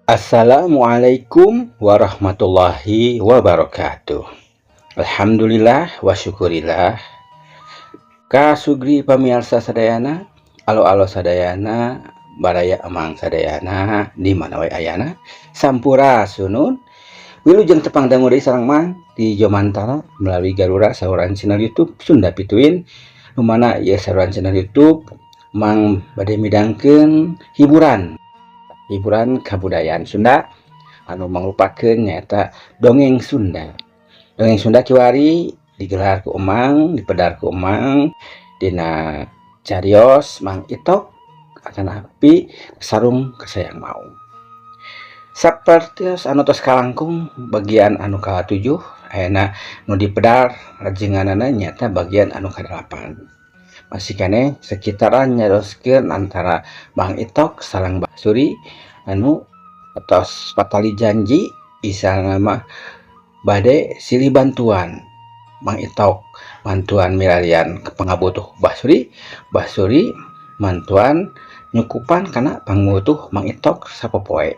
Assalamualaikum warahmatullahi wabarakatuh. Alhamdulillah wa syukurillah. Kasugri pamirsa sadayana, alo-alo sadayana, baraya emang sadayana di mana wae ayana. Sampurasunun. Wilujeng tepang dangu deui sareng Mang di Jomantara melalui Garura saluran channel YouTube Sunda Pituin. Nu mana ieu saluran channel YouTube Mang bade midangkeun hiburan hiburan kabudayaan Sunda anu mangrupakeun nyaeta dongeng Sunda. Dongeng Sunda kiwari digelar ku Emang, dipedar ku Emang dina carios Mang Itok atanapi Sarung Kasayang Maung. Sapertos anu tos kalangkung bagian anu ka-7, ayeuna nu dipedar rajenganana nyaeta bagian anu ka-8. Masih keneh sekitaran nyarioskeun antara Mang Itok sareng Bah Suri anu atos patali janji isana mah bade silih bantuan. Mang Itok mantuan milarian pangabutuh Bah Suri, Bah Suri mantuan nyukupan kana pangabutuh Mang Itok sapopoe.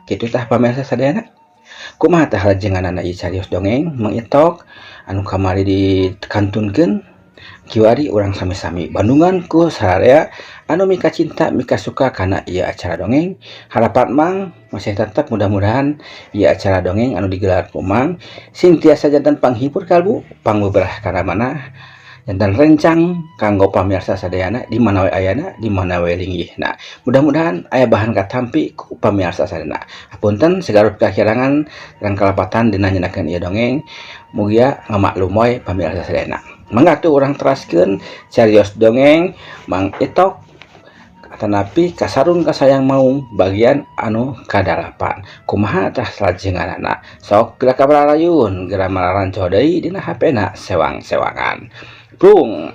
Kitu tah pamirsa sadayana. Kumaha tah rajenganana ieu carios dongeng Mang Itok anu kamari dikantunkeun? Kiwari urang sami-sami bandungan ku sararea anu mika cinta mika suka kana ieu acara dongeng. Harapan Mang masih tetap mudah-mudahan ieu acara dongeng anu digelar ku Mang sing tiasa janten panghibur kalbu, pangbeberah kana manah, janten rencang kanggo pamirsa sadayana di mana we ayana, di mana we linggihna. Mudah-mudahan aya bahan katampi ku pamirsa sadayana. Hapunten segala kakirangan sareng kalepatan dina nyenakeun ieu dongeng, mugia ngamaklum we pamirsa sadayana. Mangga atuh urang teraskeun carios dongeng Mang Itok atanapi Kasarung Kasayang Maung bagian anu ka-8. Kumaha tah salajenganana? Sok geura kabarayun, geura mararanco deui dina HP-na sewang-sewangan. Prung.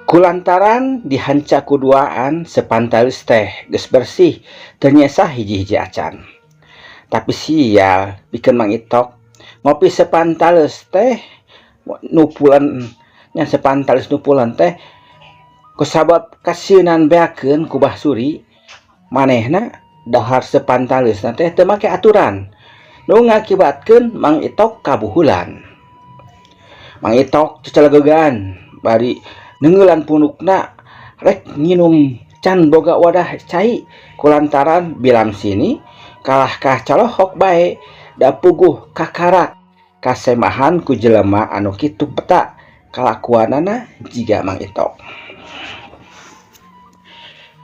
Kulantaran dihanca kuduaan sepantalis teh geus bersih teu nyesah hiji-hiji acan. Tapi sial pikeun Mang Itok ngopi sepantales teh nupulan nya sepantalis nupulan teh kusabab kasieunan beakeun ku Bah Suri manehna dahar sepantaleusna teh teu make aturan nu ngakibatkeun Mang Itok kabuhulan. Mang Itok cecelegegan bari neungeulan punukna rek nginum can boga wadah cai kulantaran bilam sini kalah ka calohok bae da puguh kakarak kasemahan ku jelema anu kitu peta kalakuanana jiga Mang Itok.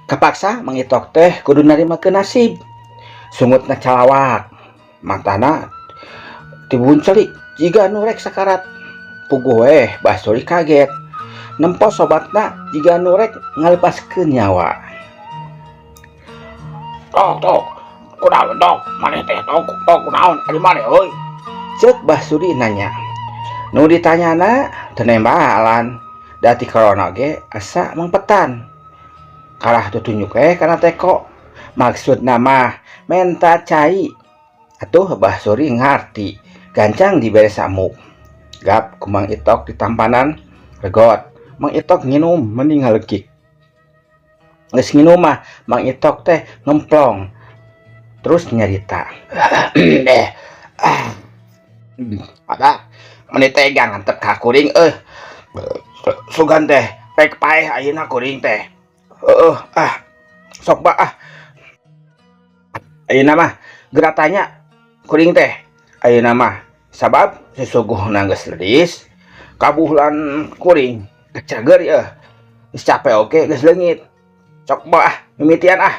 Kapaksa Mang Itok teh kudu narimakeun nasib. Sungutna calawak, matana tibuncelik jiga nu rek sakarat. Puguh weh Bah Suri kaget nempo sobatna jiga nu rek ngalepaskeun nyawa. Tok tok, kunaon tok, maneh teh tok tok kunaon ari maneh euy? Ceuk Bah Suri nanya. Nu ditanyana teu nembalan, da ti korona ge asa mangpetan. Kalah tutunjuk kana teko. Maksudna mah menta cai. Atuh Bah Suri ngarti, gancang dibere samuk. Gap ku Mang Itok ditampanan regot. Mang Itok nginum mending ngalekik. Geus nginum mah Mang Itok teh ngemplong. Terus nyarita. Ada meni tega ngantep ka kuring euy. Sugan teh rek paeh ayeuna kuring teh. Heueuh ah. Sok ba ah. Ayeuna mah geura tanya kuring teh. Ayeuna mah sabab susuguhna geus lelis kabuhulan kuring cager yeuh. Geus capek oge geus leungit. Sok ba ah mimitian ah.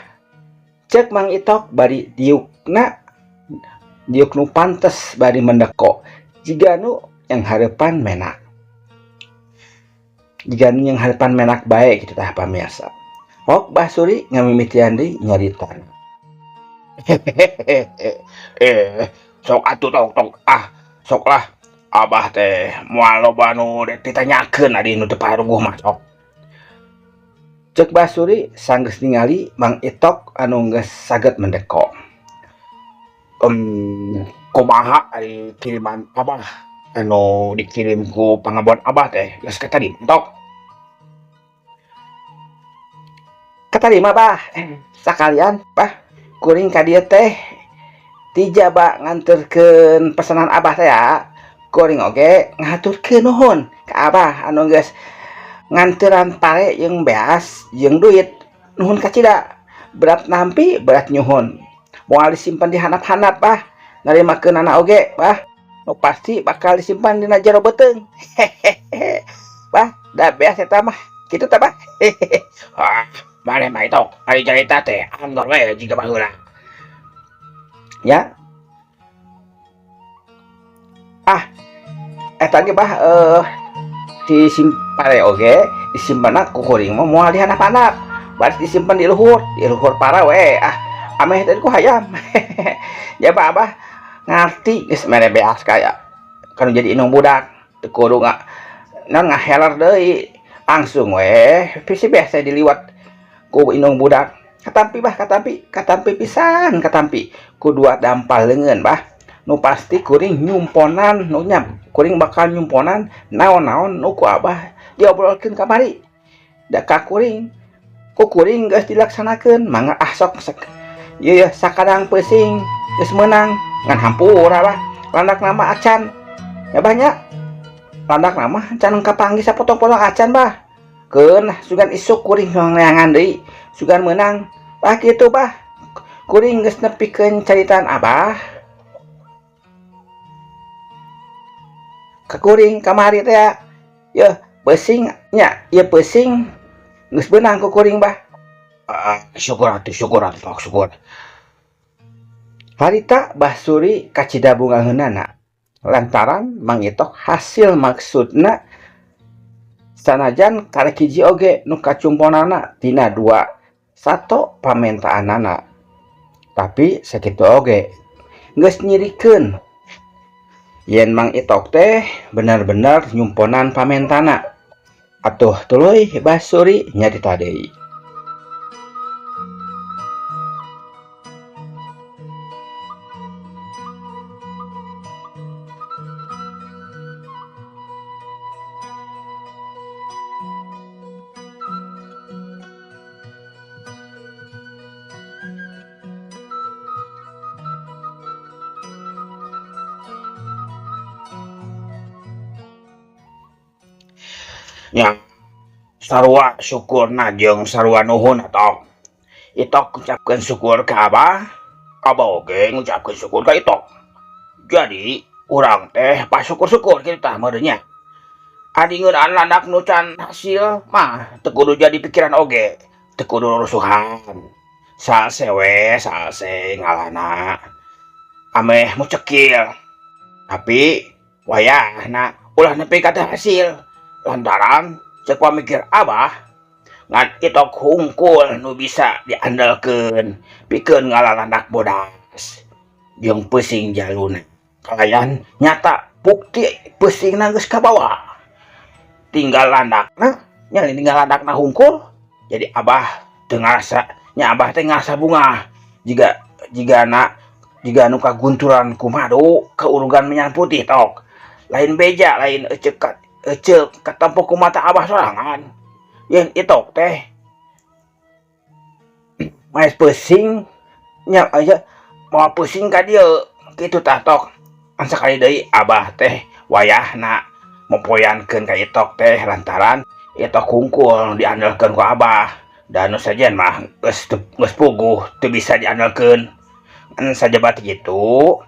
Ceuk Mang Itok bari diukna diuk nu pantes bari mendeko jiga nu yang hareupan menak. Jiga nu yang hareupan menak bae kitu tah pamirsa. Hok Bah Suri ngamimitian deui nyarita. Sok atuh tok tok ah sok lah abah teh moal loba nu ditanyakeun ari nu teu paruguh mah sok. Ceuk Bah Suri sanggeus ningali Mang Itok anu geus saget mendeko. Kumaha ari kiriman abah? Anu dikirim ku pangabon Abah teh geus katarima tok. Katarima, Bah. Sakalian, Bah, kuring ka dieu teh tijaba nganterkeun pesanan Abah teh ya. Kuring oge ngahaturkeun nuhun ka Abah anu geus nganteran pare jeung beas jeung duit. Nuhun kacida. Berat nampi, berat nyuhun. Moal disimpan di handap-handap, Bah. Narimakeunana oge, Bah. Nu pasti bakal disimpan dina jero beuteung. Hehehe. Bah, da beas eta mah. Kitu tah, Bah. Hehehe. Ah, maneh mah Itok, ari carita teh angger we jiga baheula. Ya. Ah, eta ge, Bah, si pare oge disimpanna ku kuring mah moal di handap-handap. Baris disimpan di luhur para we. Ah, ameh teh ku hayam. Ya, Bah, Abah ngarti geus mere beas kaya kanu jadi indung budak teu kudu naon ngaheler deui. Langsung we si beas teh diliwat ku indung budak. Katampi, Bah, katampi, katampi pisan, katampi ku dua dampal leungeun, Bah. Nu pasti kuring nyumponan, nu nya kuring bakal nyumponan naon-naon nu ku Abah diobrolkeun kamari. Da ka kuring, ku kuring geus dilaksanakeun, mangga ah sok sok. Ieu ya sakadang peuting geus meunang ngan hampura, Bah. Landak nama acan. Ya, Bah, nya. Landak nama can kapanggih sapotong-potong acan, Bah. Keun sugan isuk kuring neangan deui, sugan meunang. Bah kitu, Bah. Kuring geus nepikeun caritaan Abah. Ka kuring kamari teh ya. Yeuh, peuting nya, ieu peuting geus beunang ku kuring, Bah. Ah, syukur atuh, syukur atuh, Tok, syukur. Harita Bah Suri kacida bungaheunana lantaran Mang Itok hasil maksudna sanajan karek hiji oge nu kacumponana tina dua sato pamentaanana. Tapi sakitu oge geus nyirikeun yen Mang Itok teh bener-bener nyumponan pamentana. Atuh tuluy Bah Suri nyarita deui. Nya sarua syukurna jeung sarua nuhun tok. Itok ngucapkeun syukur ka Abah, Abah oge ngucapkeun syukur ka Itok. Jadi urang teh pasyukur-syukur kitu tah meureun nya. Adi ngeunaan landak nu can hasil mah teu kudu jadi pikiran oge, teu kudu rusuhan. Salse we, salse ngalana. Ameh mucekil. Tapi wayahna ulah nepi ka teu hasil. Lantaran cek pamikir Abah ngan Itok hungkul nu bisa diandalkeun pikeun ngalalandak bodas jeung peuting jaluna. Kalayan nyata bukti peutingna geus kabawa. Tinggal landakna, nya tinggal landakna hungkul. Jadi Abah teu ngarasa, nya Abah teh ngarasa bungah jiga jigana jiga nu kagunturan ku madu keurugan menyan putih tok. Lain beja, lain ecek ecek katempo ku mata Abah sorangan. Yen Itok teh maes peuting nya aja moal peuting ka dieu kitu tah tok. An sakali deui Abah teh wayahna mopoyankeun ka Itok teh lantaran Itok hungkul diandalkeun ku Abah. Dan nu sajen mah geus puguh teu bisa diandalkeun. An sajaba kitu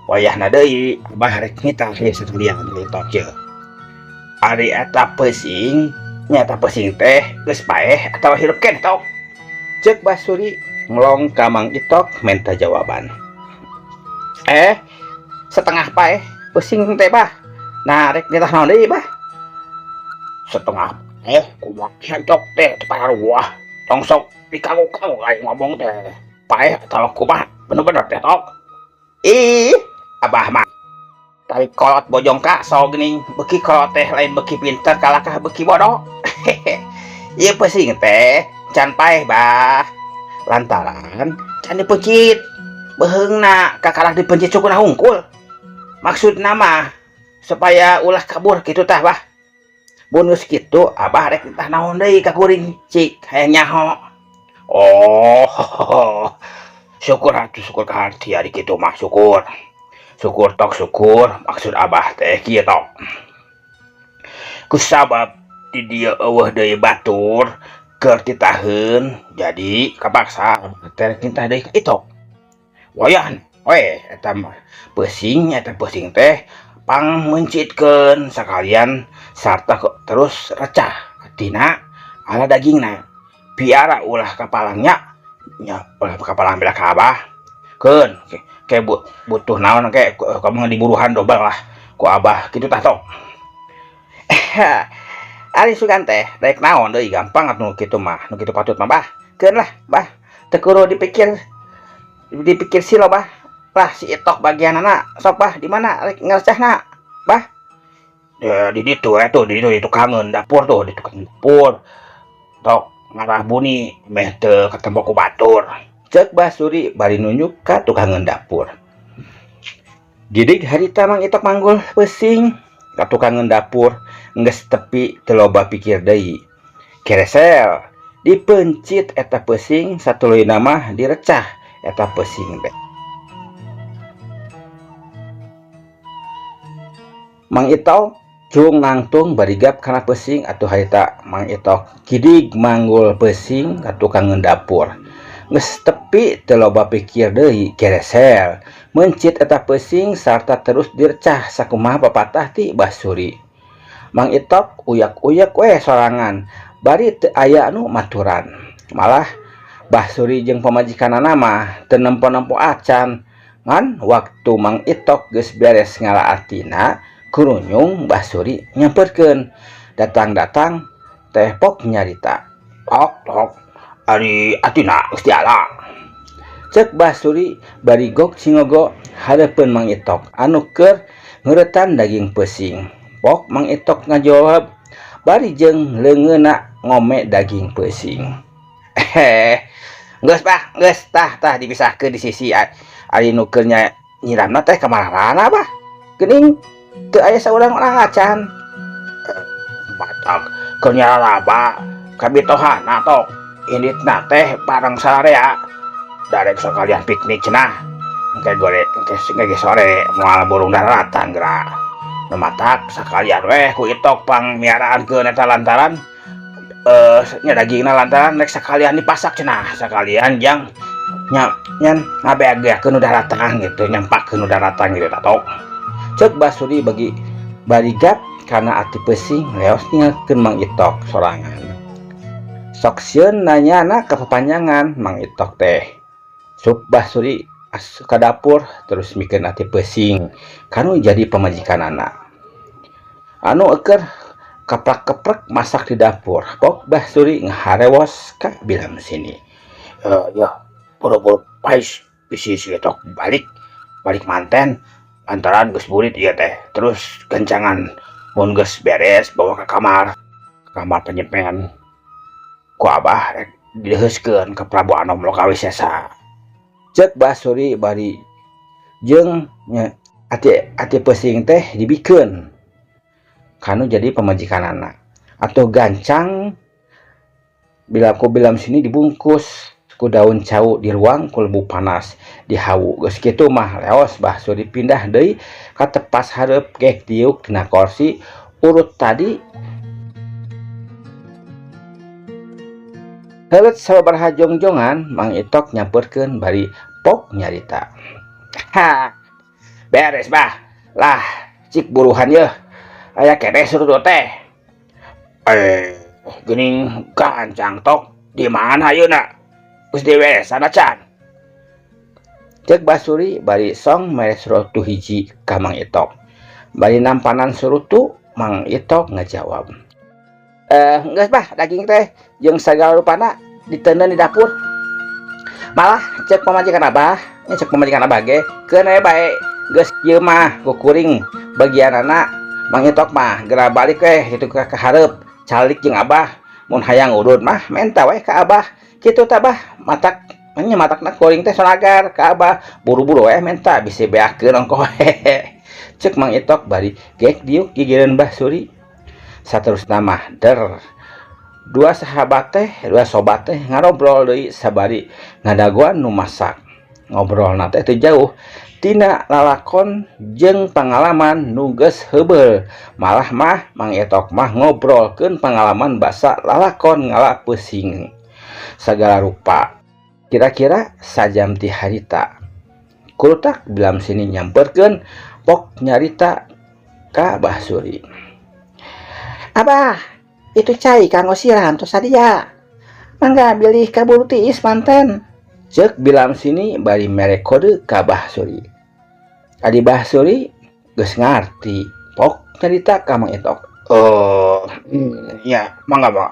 wayahna deui Abah rek nitah ieu sakalian ka Itok ieu. Ari eta peuting, nyata peuting teh geus paeh atawa hirup keneh tok. Ceuk Bah Suri ngelong ka Mang Itok menta jawaban. Setengah paeh peuting teh, Bah. Nah, rek nitah naon deui, Bah? Setengah paeh kumaha Itok teh teu pararuah. Tong sok dikago-kago aing ngomong teh. Paeh atawa kumaha bener-bener teh tok. Ih, Abah mah tarik kolot bojong kaso geuning, beuki kolot teh lain beuki pinter kalakah beuki bodoh. Ieu peuting teh can paeh, Bah. Lantaran can dipeuncit. Beuheungna kakarak dipeuncit sukuna hungkul. Maksudna mah Supaya ulah kabur kitu tah, Bah. Mun geus kitu Abah rek nitah naon deui ka kuring, cik hayang nyaho. Oh, syukur atuh, syukur ka harti ari kitu mah, syukur. Syukur, Tok, syukur. Maksud Abah teh kieu, Tok. Kusabab di dieu euweuh deui batur keur titaheun, jadi kapaksa Abah teh rek nitah deui ka Itok. Wayan we eta mah peuting, eta peuting teh pang meuncitkeun sakalian sarta terus recah tina ala dagingna, piara ulah kapalangnya nya, ulah kapalang beda ka Abah keun ke butuh naon ke kamu diburuhan dobel lah ku Abah kitu tah, Tok. Ari sugan teh rek naon deui, gampang atuh kitu mah, nu kitu patut mah, Bah. Keun lah, Bah, teu kudu dipikir dipikir silo, Bah. Lah, si Itok bagianana sok, Bah, di mana rek ngerecahna, Bah? Ya di ditu tuh, di ditu, di tukangeun dapur tuh, di tukang dapur, Tok, ngarah buni meh teu ketemu ku batur. Cek Bah Suri bari nunjuk ka tukangeun dapur. Gidig harita Mang Itok manggul peuting ka tukangeun dapur, geus tepi teu loba pikir deui. Keresel dipeuncit eta peuting, satuluyna mah direcah eta peuting teh. Mang Itok cung nangtung bari gap kana peuting atuh. Harita Mang Itok gidig manggul peuting ka tukangeun dapur, geus tepi teu loba pikir deui. Keresel meuncit eta peuting sarta terus direcah sakumaha papatah ti Bah Suri. Mang Itok uyak-uyak we sorangan bari teu aya nu maturan. Malah Bah Suri jeung pamajikanana mah teu nempo-nempo acan. Ngan waktu Mang Itok geus beres ngala atina, kurunyung Bah Suri nyamperkeun. Datang-datang teh pok nyarita. "Tok, Tok, ari atina geus diala," cek Bah Suri bari gok cingogo hareupeun Mang Itok anu keur ngeuretan daging peuting. Pok Mang Itok ngajawab bari jeung leungeunna ngome daging peuting. "Eh, geus, Bah, geus tah tah dipisahkeun di sisi. Ari nu keur nyiramna teh kamarana, Bah? Geuning teu aya saurang orang acan." "Matak keur nyararaba kabitohana, Tok. Inditna teh bareng sararea, darek sakalian piknik cenah. Engke gore engke engke sore moal burung daratan geura. Nu matak sakalian weh ku Itok pang miaraankeun eta lantaran nya dagingna, lantaran rek sakalian dipasak cenah, sakalian jang nya nyan ngabeak-beakeun nu daratang gitu, nyampakeun nu daratang gitu tah, Tok," cek Bah Suri bagi bari gap kana ati peuting, leos ninggalkeun Mang Itok sorangan. Sok sieun nanyana kapapanjangan Mang Itok teh. Sup Bah Suri asup ka dapur terus mikeun ati peuting kanu jadi pamajikanana anu eukeur kaprak-keprek masak di dapur. Pok Bah Suri ngaharewos ka bilam sini. "Ya buru-buru pais bisi si Itok balik balik manten lantaran geus burit ieu teh. Terus gancangan, mun geus beres bawa ke kamar, ke kamar penyepen. Ku Abah rek dileheuskeun ka Prabu Anom Lokawisesa," cek Bah Suri bari jeung nya ati ati peuting teh dibikeun kanu jadi pamajikanana. Atau gancang bila ku bilam sini dibungkus ku daun cau, diruang ku lebu panas, dihawu. Geus kitu mah leos Bah Suri pindah deui ka tepas hareup, gek diuk tina korsi urut tadi. Heuleut sababaraha jongjongan, Mang Itok nyamperkeun bari pok nyarita. "Ha, beres, Bah. Lah, cik buruhan yeuh. Aya keneh surutu teh." "Eh, geuning gancang, Tok. Di mana ayeuna? Geus diberesan acan?" cek Bah Suri bari song mere surutu hiji ka Mang Itok. Bari nampanan surutu, Mang Itok ngajawab. "Eh, geus, Bah, daging teh jeung sagala rupana diteundeun di dapur. Malah cek pamajikan Abah, nya cek pamajikan Abah ge, keun we bae geus ieu mah ku kuring bagianana. Mang Itok mah geura balik we kitu ka hareup, calik jeung Abah. Mun hayang udud mah menta we ka Abah. Kitu tah, Bah, matak nya matakna kuring teh sonagar ka Abah, buru-buru we menta bisi beakeun ongkoh." Cek Mang Itok bari gek diuk gigireun Bah Suri. Saterusna mah der dua sahabat teh, dua sobat teh ngarobrol deui sabari ngadagoan nu masak. Ngobrolna teh teu jauh tina lalakon jeung pangalaman nu geus heubeul. Malah mah Mang Itok mah ngobrolkeun pangalaman basa lalakon ngala peusiing sagala rupa. Kira-kira sajam ti harita. Kulutak bilam sini nyamperkeun pok nyarita ka Bah Suri. Abah, itu cai kanggo siram tos sadia. Mangga bilih kaburu tiis manten. Ceuk bilam sini bari mere kode ka Bah Suri. Adi Bah Suri geus ngarti pok nyarita ka Mang Itok. Ya, mangga mangga.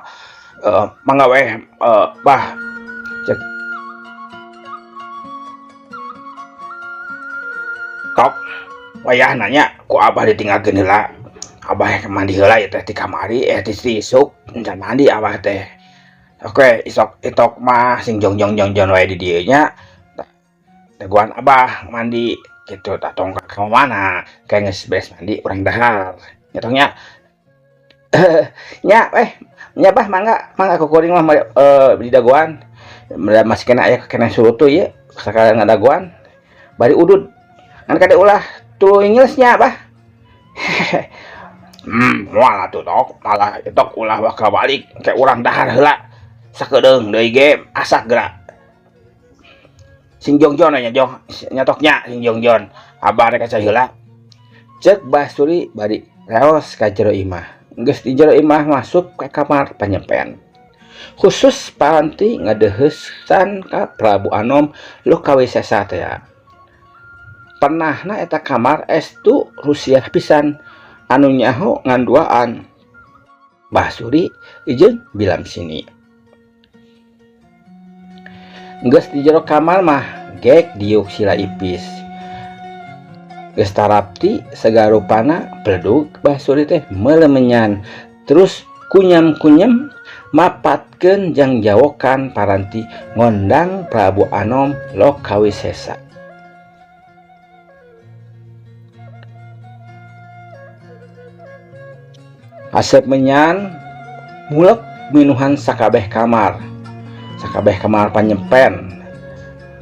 Mangga weh, Bah. Cek Tok, wayah nanya ku Abah ditinggalkeun heula. Abah mandi heula ieu teh ti kamari, ti isuk encan mandi Abah teh. Oke, isok Itok mah sing jongjong jongjon wae di dieu nya. Dagoan Abah mandi gitu tah tong ka mana, kayak geus beres mandi urang dahar. Nya tong nya. Nya weh, nya Bah mangga, mangga ku kuring mah di dagoan. Masih kena aya kena surutu ieu sakalian ngadagoan. Bari udud. Ngan kade ulah tuluy ngeus nya Bah. Moal atuh Tok, malah Itok ulah bakal balik ke urang dahar heula. Sakedeung deui ge asak geura. Sing jongjon nya jong, nyatoknya sing jongjon. Abah rek ka cai heula. Ceuk Bah Suri bari reos ka jero imah. Geus di jero imah masuk ka kamar panyepen. Khusus paranti ngadeuheusan ka Prabu Anom Lokawisesa teh. Pernahna eta kamar estu Rusia pisan anu nyaho ngan duaan Bah Suri jeung Bilam sini. Geus di jero kamar mah gek diuk sila ipis. Geus tarapti sagarupana pledug Bah Suri teh melemenyan terus kunyam-kunyam mapatkeun jang jawokan paranti ngondang Prabu Anom Lokawisesa. Asep menyan mulek minuhan sakabeh kamar. Sakabeh kamar panyepen.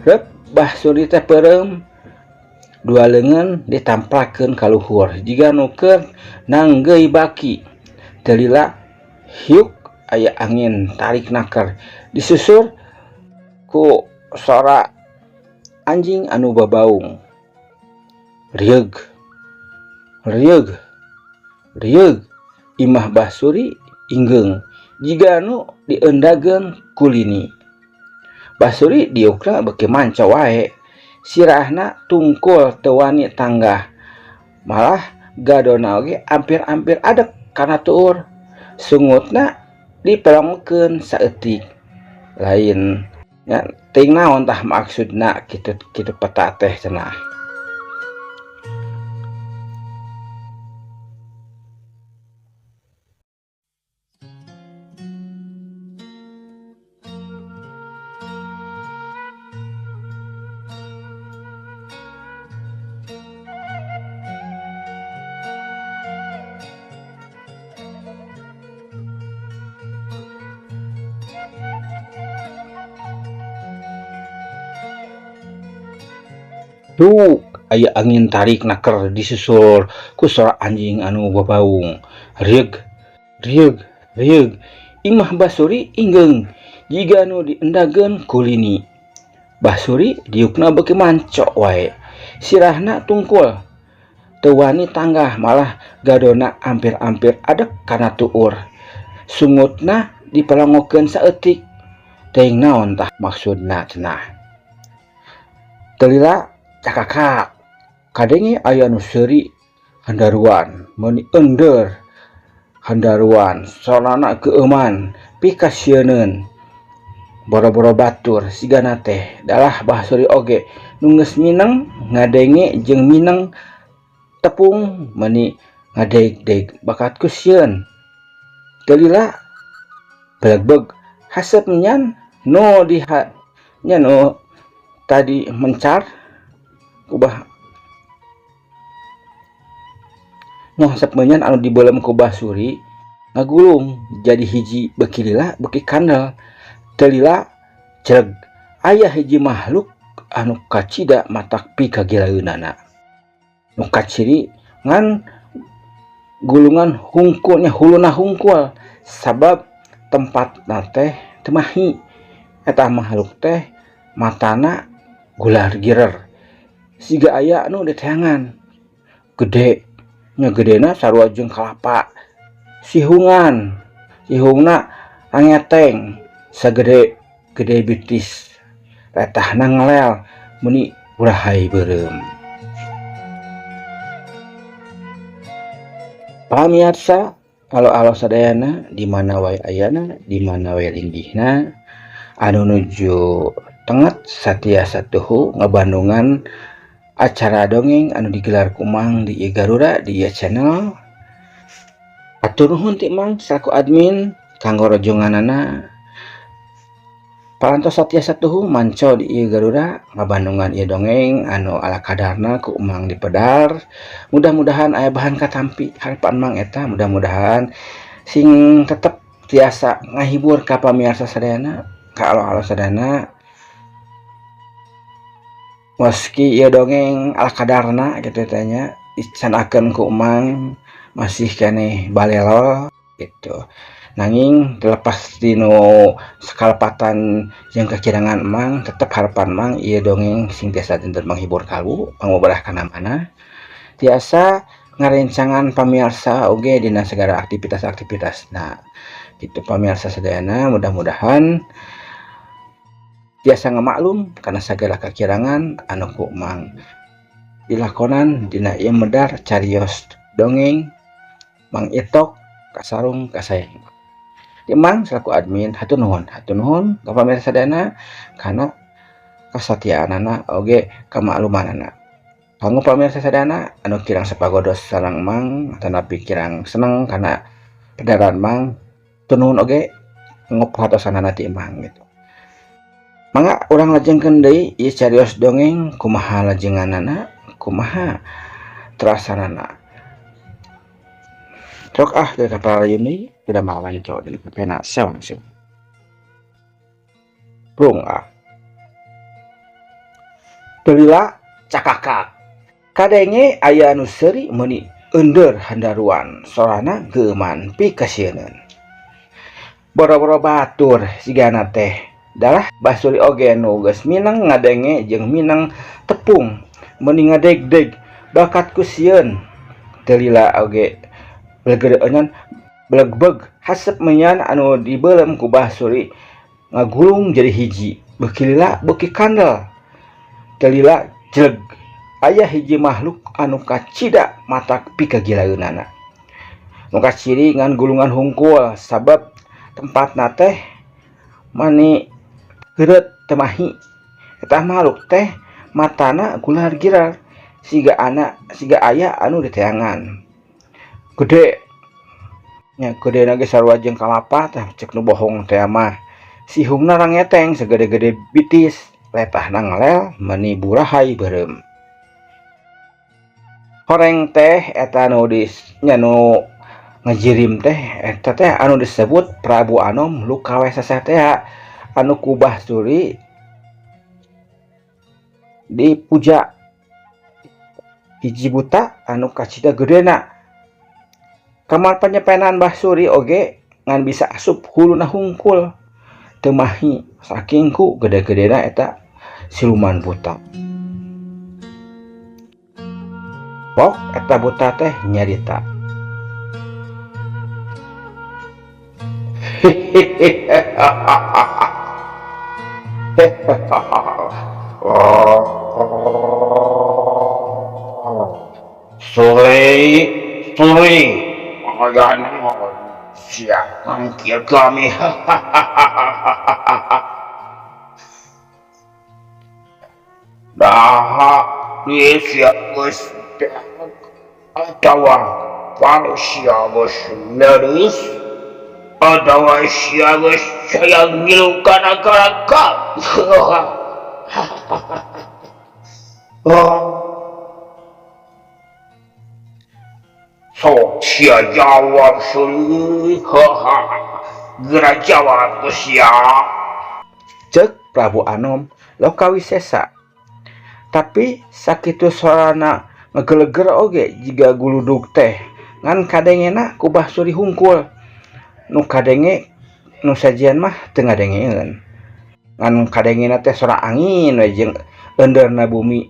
Rep Bah Suri teh peureum dua leungeun ditamplakeun ka luhur jiga nu keur nanggeui baki. Teu lila hiuk aya angin tarik naker disusur ku sora anjing anu babaung. Rieug rieug rieug. Imah Bah Suri inggeung jiga nu diendageun ku lini. Bah Suri diukna beuki manco wae. Sirahna tungkul teu wani tanggah. Malah gadona oge ampir-ampir adek kana tuur. Sungutna dipelongokeun saeutik. Lain nya teuing naon tah maksudna kitu kitu peta teh cenah. Tuh aya angin tarik naker disusul ku sora anjing anu babaung. Rieug rieug rieug. Imah Bah Suri inggeung jiga nu diendageun ku lini. Bah Suri diukna beuki manco wae. Sirahna tungkul teu wani tanggah malah gadona ampir-ampir adek kana tuur. Sungutna dipelongokeun saeutik. Teuing naon tah maksudna cenah. Teu lila cakakak kadenge aya nu seuri handaruan meuni endeur handaruan sorana keueuman pikasieuneun boro-boro batur sigana teh dalah Bah Suri oge nu geus mineng ngadenge jeung mineng tepung meuni ngadeg-deg bakat ku sieun. Teu lila belegbeg haseup nyan nu diha nya nu tadi mencar kubah Nya hasep menyan anu dibeuleum ku Basuri ngagulung jadi hiji beuki lila beuki kandel teu lila celeg aya hiji makhluk anu kacida matak pikagilaeunana nu kaciri ngan gulungan hungkulnya huluna hungkul sabab tempatna teh teu mahi eta makhluk teh matana gular girer siga aya anu diteangan gede nya gedena sarua jeung kalapa sihungan sihungna angeteng sagede gede bitis retahna ngelel meuni burahai beureum. Pamiarsa alo-alo sadayana di mana wae ayana di mana wae linggihna anu nuju tenget satiasa tuhu ngabandungan acara dongeng anu digelar ku Mang di ieu Garura di ieu channel. Hatur nuhun ti Mang selaku admin kanggo rojonganana. Parantos satiasa tuhu manco di ieu Garura ngabandungan ieu dongeng anu ala kadarna ku Mang dipedar. Mudah-mudahan aya bahan katampi harapan Mang eta mudah-mudahan sing tetep tiasa ngahibur ka pamirsa sadayana ka alo-alo sadayana. Meski ieu dongeng ala kadarna kitu teh nya dicanakeun ku Mang masih keneh balelol gitu. Nanging terlepas tinu sakalepatan jeung kakirangan Mang tetep harapan Mang ieu dongeng sing tiasa janten menghibur kalbu pangobrah kana mana tiasa ngarencangan pamirsa oge dina segala aktivitas-aktivitasna gitu pamirsa sadayana mudah-mudahan tiasa ngamaklum kana sagala kakirangan anu ku Mang dilakonan dina ieu medar carios dongeng Mang Itok kasarung kasayang. Di Mang selaku admin hatur nuhun ka pamirsa sadayana kana kasatiaanana oge kamaklumanana. Kanggo pamirsa sadayana anu kirang sapagodos sareng Mang atanapi kirang seneng kana pedaran Mang hatur nuhun oge kanggo perhatosanana ti Mang gitu. Mangga urang lajengkeun deui ieu carios dongeng kumaha lajenganana kumaha terasanana. Sok ah dari kapal ini tidak mau lanjut dari pena sewang sih. Prung ah. Telila cakakak. Kadenge aya anu seuri meuni eundeur handaruan sorana geuman pikasieun. Boro-boro batur sigana teh. Dalah Basuri oge nu geus mineng ngadenge jeung mineng tepung meuni ngadegdeg bakat ku sieun. Telila oge belegedean belegbeg hasep menyan anu dibeuleum ku Basuri ngagulung jadi hiji beuki lila beuki kandel telila jeleg aya hiji makhluk anu kacida matak pikagilaeunana nu kaciri ngan gulungan hungkul sabab tempatna teh mani heureut teu mahi eta makhluk teh matana gular girar siga anak siga aya anu diteangan gede nya gedena ge sarua jeung kalapa tah cek nu bohong teh mah sihungna rangeteng sagede-gede bitis letahna ngelel meuni burahai beureum horeng teh eta nu di nya nu ngajirim teh eta teh anu disebut Prabu Anom Lukawesesa teh anu ku Basuri dipuja hiji buta anu kacida gedena kamar panyepenan Basuri oge ngan bisa asup huluna hungkul teu mahi saking ku gede-gedena eta siluman buta. Pok eta buta teh nyarita. Suri, suri, siap mangkir kami. Daha siap geus atawa manusia geus leris atawa sia geus sayang ngilu kana kalakap. Sok sia jawab Suri. Haha. Geura jawab ku sia. Cek Prabu Anom Lokawisesa. Tapi sakitu sorana ngegeleger oge jiga guludug teh ngan kadengena ku Bah Suri hungkul. Nu kadenge nu sajian mah teu ngadengeun. Ngan kadengena teh sora angin we jeung eundeurna bumi.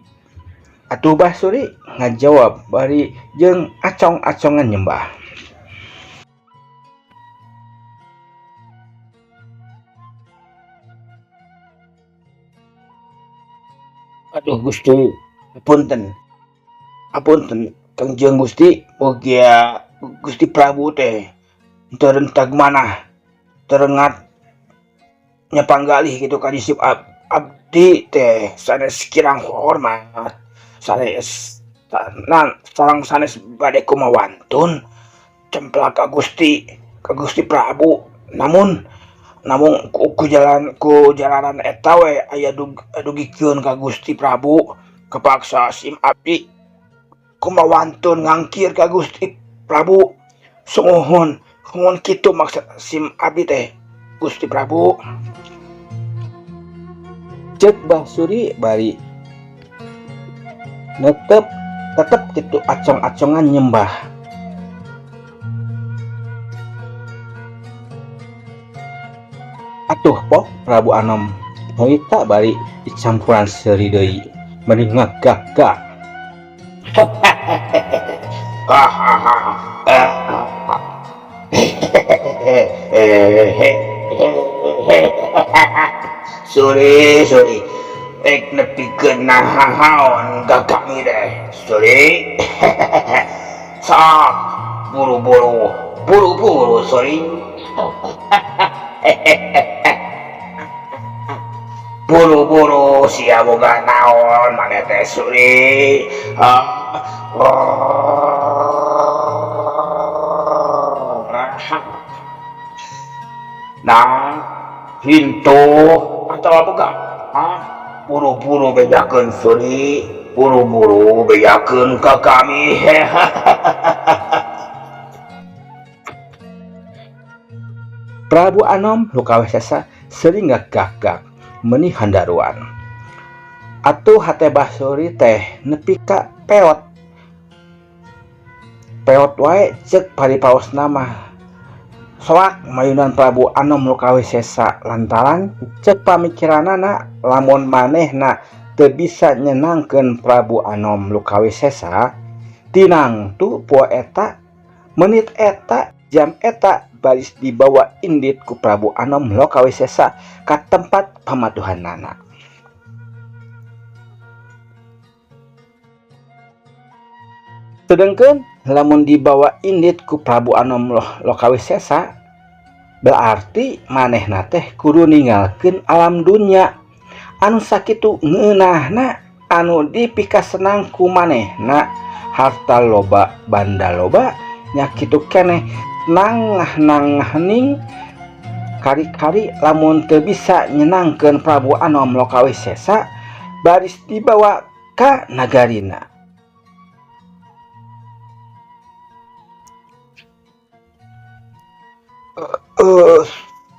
Atuh Bah Suri ngajawab bari jeung acong-acongan nyembah. Aduh Gusti, punten. Apunten Kangjeng Gusti, mugia Gusti Prabu teh teu rentag manah, terengat nyapanggalih kitu ka disip abdi teh sanes kirang hormat, sanes nan sareng sanes bade kumawantun cemplak ka Gusti Prabu, namun namung ku jalan ku jalanan eta we aya dugikeun ka Gusti Prabu, kapaksa sim abdi kumawantun ngangkir ka Gusti Prabu. Sumuhun mun kitu maksud sim abdi teh Gusti Prabu. Cek Bah Suri bari netep tetep kitu acong-acongan nyembah. Atuh pok Prabu Anom harita bari dicampuran seuri deui meni ngagak-gak. Suri, Suri, rek nepikeun nahaon ka kami deh, Suri. Sok buru-buru, buru-buru Suri. Buru-buru sia boga naon maneh teh Suri. Nah, hintu atau boga? Buru-buru bejakeun Suri, buru-buru bejakeun ka kami. Prabu Anom Lokawisesa sering ngagak-gak meni handaruan. Atuh hate Bah Suri teh nepi ka peot. Peot wae ceuk paripaosna mah. Soak mayunan Prabu Anom Lokawisesa lantaran ceuk pamikiranana lamun manehna teu bisa nyenangkeun Prabu Anom Lokawisesa, tinangtu poe eta, menit eta, jam eta baris dibawa indit ku Prabu Anom Lokawisesa ka tempat pamatuhanana. Sedengkeun lamun dibawa indit ku Prabu Anom Lokawisesa, berarti manehna teh kudu ninggalkeun alam dunya anu sakitu ngeunahna anu dipikasenang ku manehna, harta loba banda loba nya kitu keneh nangah-nangahning kari-kari lamun teu bisa nyenangkeun Prabu Anom Lokawisesa baris dibawa ka nagarina.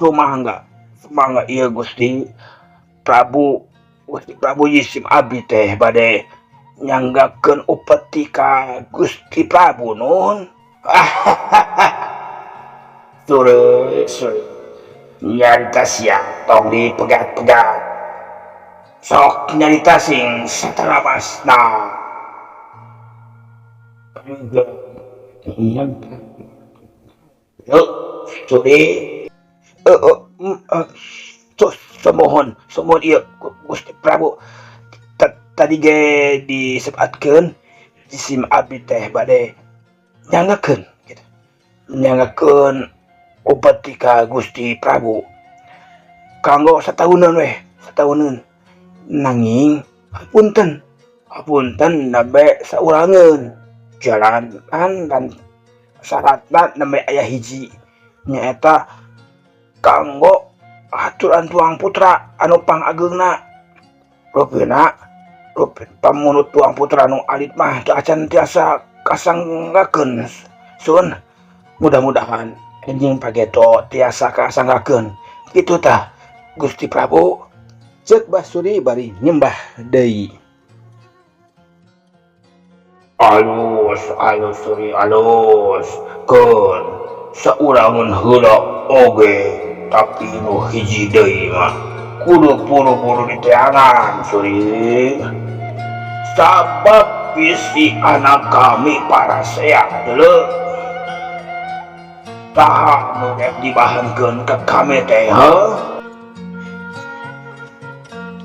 Sumangga, sumangga ieu Gusti Prabu, Gusti Prabu Yisim abdi teh bade nyanggakeun upeti ka Gusti Prabu nun. Suri, suri. Nyarita sia tong dipegat-pegat. Sok nyarita sing saterabasna. Yuk, suri. Semohon, semohon ieu Gusti Prabu. Tadi ge disebutkeun jisim abdi teh bade nyanggakeun gitu. Nyanggakeun upeti ka Gusti Prabu. Kanggo satahunan weh, satahunan. Nanging hapunten, hapunten nembe saurangeun. Jalanan dan syaratna nembe aya hiji nyaeta kanggo aturan tuang putra anu pangageungna. Rupina, rupin pamunut tuang putra anu alit mah teu acan tiasa kasanggakeun Sun, mudah-mudahan enjing pageto tiasa kasanggakeun. Kitu tah Gusti Prabu. Ceuk Basuri bari nyembah deui. Alus, alus Suri, alus. Keun saurangeun heula oge, tapi nu hiji deui mah kudu buru-buru diteangan Suri. Sabab bisi anak kami parasea deuleu. Saha nu rek dibahankeun ka kami teh, heuh?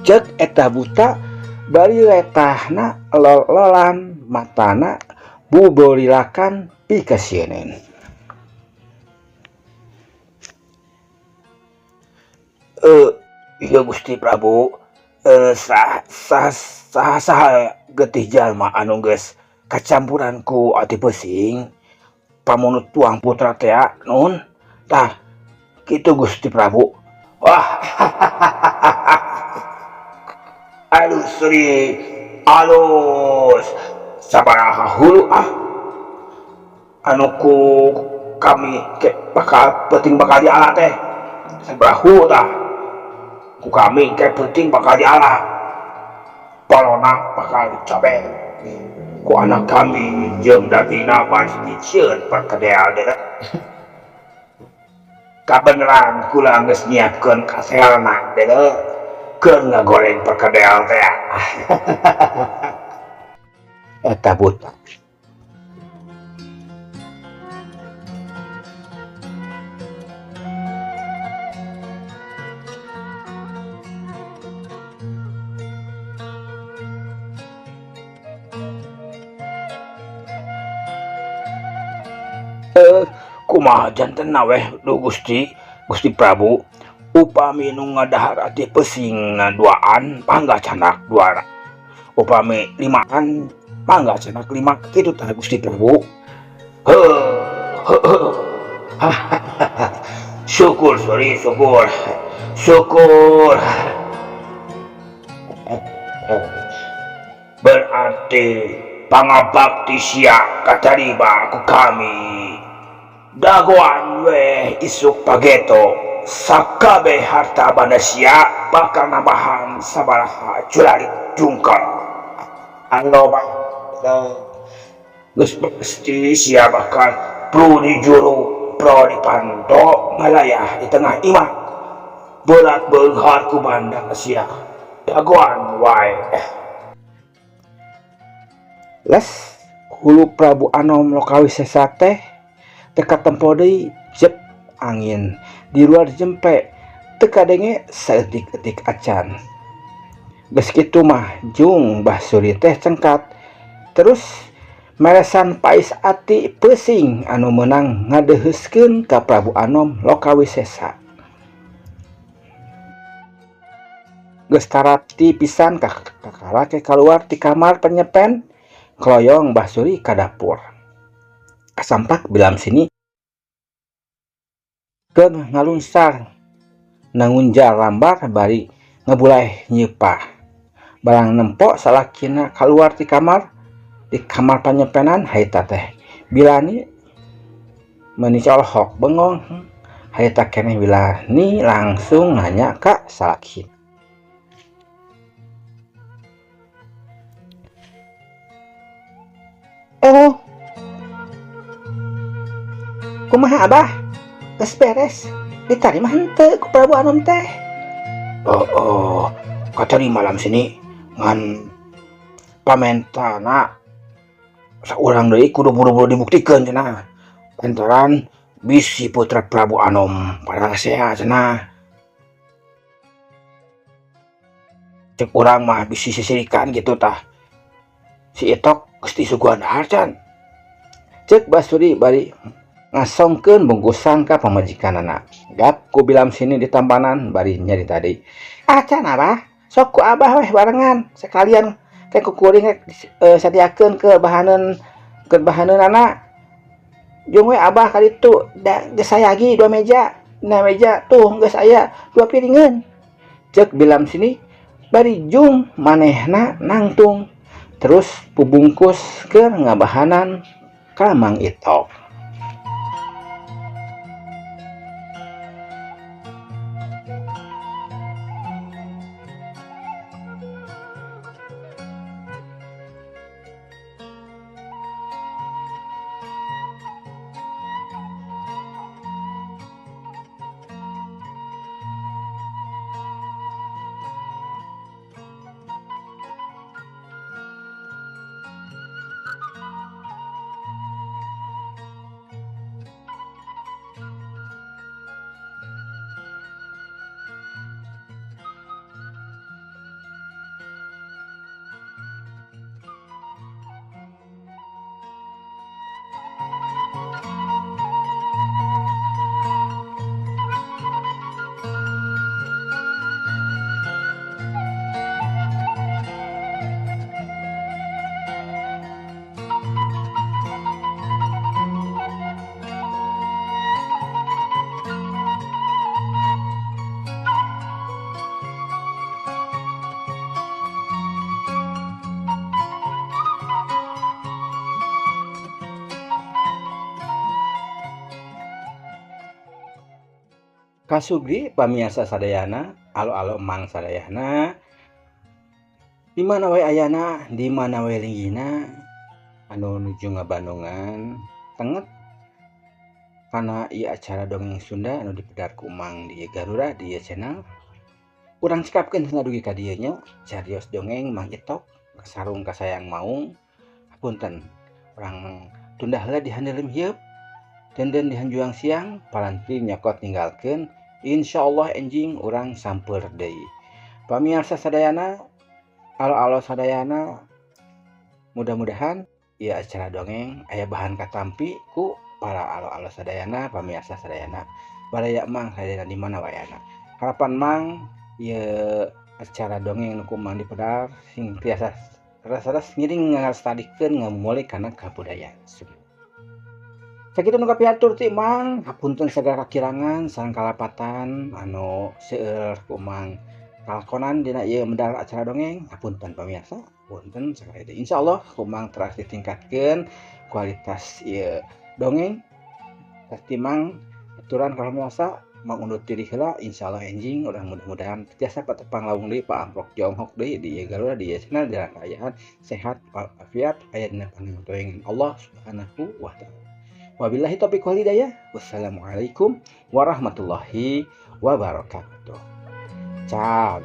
Ceuk eta buta bari letahna lol-lolan matana buborilakan pikasieuneun. Iya Gusti Prabu, sah sah sah saha getih jalma anu geus kacampuran ku ati pesing pamunut tuang putra tea nun tah kitu Gusti Prabu. Wah, alus Sri, alus. Sabaraha hulu ah anu ku kami ke bakal penting bakal diala teh, sabaraha hulu tah ku kami ke penting bakal diala, palona bakal dicobek ku anak kami jeung dagingna baris dicieun perkedel deh. Kabeneran kula geus nyiapkeun kaselna deh keur ngagoreng perkedel teh. Eta buta. Kumaha janten weh duh Gusti, Gusti Prabu, upami nu ngadahar ati pesing na duaan mangga canak dua, upami limaan mangga canak lima, kitu tah Gusti Prabu. Heuh. Syukur Suri, syukur. Syukur. Berarti pangabakti sia katarima ku kami. Dagoan weh isuk pageto sakabe harta banda sia bakal nambahan sabaraha curalit jungkal. Aloba geus pasti sia bakal pro di juru pro di panto ngalayah di tengah imah. Berat beunghar ku banda sia. Dagoan wae. Les hulu Prabu Anom Lokawisesa teh teka tempo deui jep angin di luar jempe teka denge saeutik-eutik acan. Geus kitu mah jung Bah Suri teh cengkat terus meresan pais ati pesing anu meunang ngadeheuskeun ka Prabu Anom Lokawisesa. Geus tarapti pisan kakarake kaluar ti kamar penyepen keloyong Bah Suri ka dapur. Kasampak bilam sini ke ngalunsar nangunjar lambar bari ngebulai nyepah. Barang nempok salakina keluar di kamar panyepenan harita teh bilani meuni colohok bengong harita keneh bilani langsung nanya ka salakina. Oh, kumaha abah? Geus beres ditarima henteu ku Prabu Anom teh? Oh, katarima malam sini ngan pamentana saurang deui kudu buru-buru dibuktikeun cenah. Lantaran bisi putra Prabu Anom parasea cenah. Cek urang mah bisi sisirikan gitu tah. Si Itok geus disuguhan dahar can. Cek Basuri bari ngasongkeun bungkusan ka pamajikanana. Gap ku bilam sini ditampanan bari nyari tadi. Ah can abah, sok ku abah weh barengan sekalian ke kukuring rek sadiakeun ke bahaneun anak. Jeung we abah kaditu da geus sayagi 2 meja. Nah meja tuh geus aya 2 piringeun. Cek bilam sini bari jung manehna nangtung terus pubungkus ke ngabahanan ka Mang Itok. Kasugri pamiarsa sadayana, alo-alo Emang sadayana, di mana wae ayana, di mana wae linggihna, anu nuju ngabandungan tenget kana ieu acara dongeng Sunda anu dipedar ku Emang di Garura di ieu channel. Urang cekapkeun heula dugi ka dieu nya carios dongeng Mang Itok sarung kasayang maung. Hapunten, urang tunda heula di handeuleum hieup, denden di hanjuang siang, paranti nyokot ninggalkeun. Insyaallah enjing urang sampeur deui. Pamiarsa sadayana, alo-alo sadayana, mudah-mudahan ieu acara dongeng aya bahan katampi ku para alo-alo sadayana, pamiarsa sadayana, baraya Emang sadayana di mana wae ayana. Harapan Mang, ieu acara dongeng nu ku Mang dipedar sing tiasa teras-teras ngiring ngalestarikeun, ngamumule kana kabudayaan Sunda. Sakitu nu kapihatur ti Mang, hapunten sagala kakirangan sareng kalepatan anu seueur ku Mang kalakonan dina ieu medar acara dongeng. Hapunten pamirsa, punten sakali deui. Insyaallah ku Mang teras ditingkatkeun kualitas ieu dongeng. Pasti Mang aturan ka pamirsa, Mang undur diri heula. Insyaallah enjing urang mudah-mudahan tiasa patepang lawung deui, paamprok jonghok deui di ieu Garura, di ieu channel, dalam kaayaan sehat walafiat, aya dina pangatongan Allah Subhanahu wa Ta'ala. Wabillahi taufiq wal hidayah. Wassalamualaikum warahmatullahi wabarakatuh. Ciao.